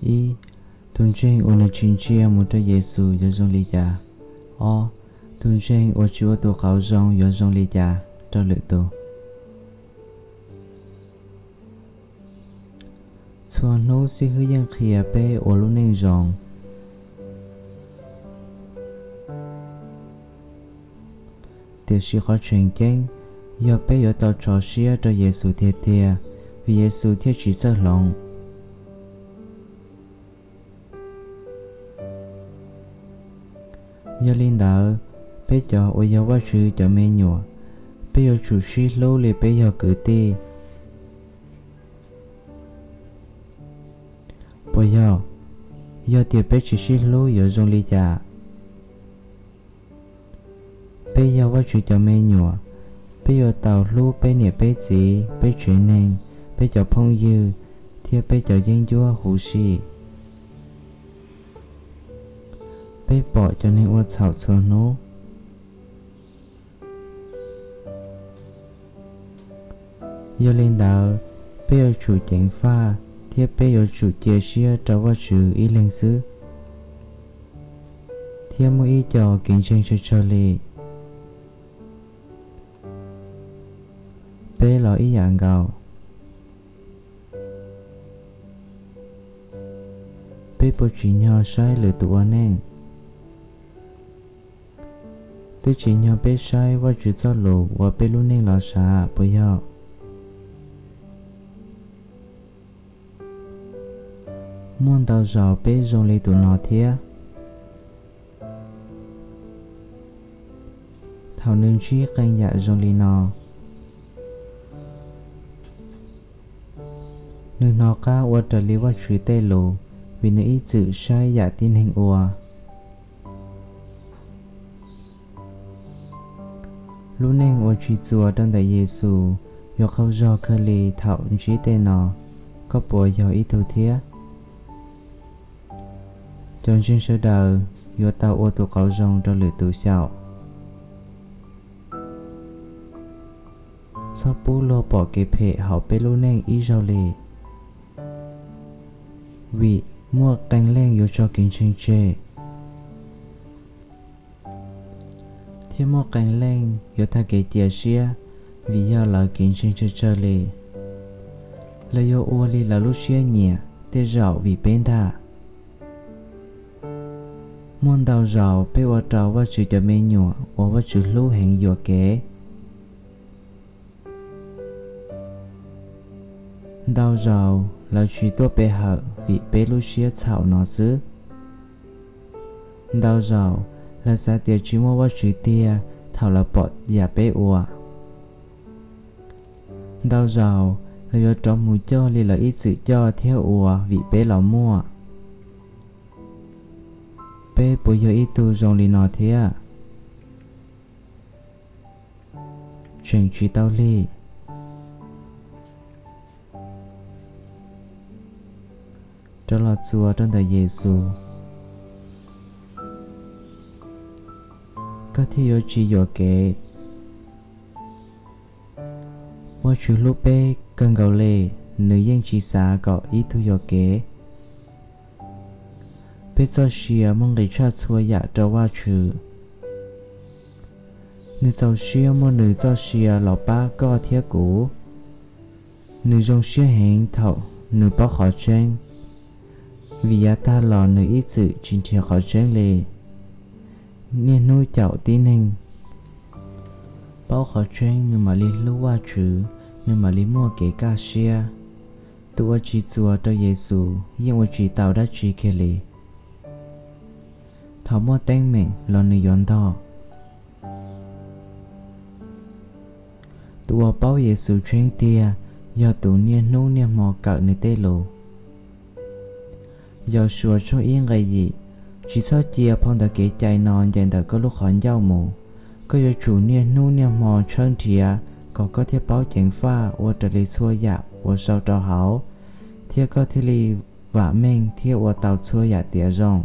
Ib, tus ntseeg uas nws tsis ntsia mus rau Yexus yuav zoo li cas? Ob, tus ntseeg uas tsis ua tus qauv zoo yuav zoo li cas rau lwm tus? Txhua hnub Xib Hwb yeej qhia peb ua lub neej zoo. Tiam sis qhov tseem ceeb yog peb yuav tau tso siab rau Yexus tiag tiag, vim Yexus thiaj tsis txawj hloov. Yog li ntawd, peb cov uas yog Vajtswv cov me nyuam, peb yuav tsum sib hlub li peb yog kwv tij. Puas yog? Yog tias peb tsis sib hlub yuav zoo li cas? Peb yog Vajtswv cov me nyuam, peb yuav tau hlub peb niam peb txiv, peb tsev neeg, peb cov phooj ywg, thiab peb cov yeeb ncuab huv si. Peb pom cov neeg ua txhaum txhua hnub. Yog li ntawd, peb yuav tsum ceev faj thiab peb yuav tsum cia siab rau Vajtswv ib leeg xwb, thiab muaj ib co kev ntseeg tsawg tsawg li. Peb los ib yam nkaus. Peb puas tsim nyog saib lwm tus ua neej? Twb tsim nyog peb saib Vajtswv txoj lus ua peb lub neej los sav, puas yog? Muaj ntau zaus peb zoo li tus no thiab. Thaum nws ntsib qee yam zoo li no, nws hnov qab ua raws li Vajtswv tej lus, vim nws ib txwm saib yam tib neeg ua. Lub neej uas tsis txuas rau ntawm Yexus yuav qaug zog kawg li thaum ntsib tej no. Koj puas yog ib tug thiab? Cov ntseeg sawv daws yuav tau ua tus qauv zoo rau lwm tus xyaum. Txhob pub luag pom kev phem hauv peb lub neej ib zaug li, vim muaj qee leej yuav tso kev ntseeg tseg, thiab muaj qee leej yuav tag kev cia siab vim yog lawv kev ntseeg tsawg tsawg li. Lawv yuav ua li lawv lub siab nyiam tej zaum vim peb ntag. Muaj ntau zaus peb ua rau Vajtswv cov me nyuam uas Vajtswv hlub heev yuam kev. Ntau zaus lawv tsis tuaj pe hawm vim peb lub siab txhaum no xwb. Ntau zaus lawv xav tias tsis muaj Vajtswv tiag thaum lawv pom yam peb ua. Ntau zaus lawv yuav rov mus coj li lawv ib txwm coj thiab ua vim peb los muaj. Peb puas yog ib tug zoo li no thiab? Tseem tsis tau lig. Rov los txuas rau ntawm Yexus, koj thiaj yuav tsis yuam kev. Vajtswv hlub peb kawg nkaus li, nws yeej tsis xav kom ib tug yuam kev. Peb txoj sia muaj nqis tshaj txhua yam rau Vajtswv. Nws txaus siab muab nws txoj sia los pab koj thiab kuv. Nws zoo siab heev thaum nws paub qhov tseeb, vim yav tag los nws ib txwm tsis nrhiav qhov tseeb li. Niaj hnub caum tib neeg. Paub qhov tseeb nws mam li hlub Vajtswv, nws mam li muaj kev kaj siab. Tus uas tsis txuas rau Yexus yeej ua tsis tau dab tsi kiag li. Thaum muaj teeb meem los nws yuav ntog. Tus uas paub Yexus tseeb tiag yog tus niaj hnub niaj hmo kawm nws tej lus. Yausuas tshooj ib nqe yim, tsis txhob cia phau ntawv kev cai no ncaim ntawm koj lub qhov ncauj mus. Koj yuav tsum niaj hnub niaj hmo tshawb nrhiav kom koj thiaj paub ceev faj ua raws li txhua yam uas sau rau hauv, thiab koj thiaj li vam meej thiab ua tau txhua yam tiav zoo.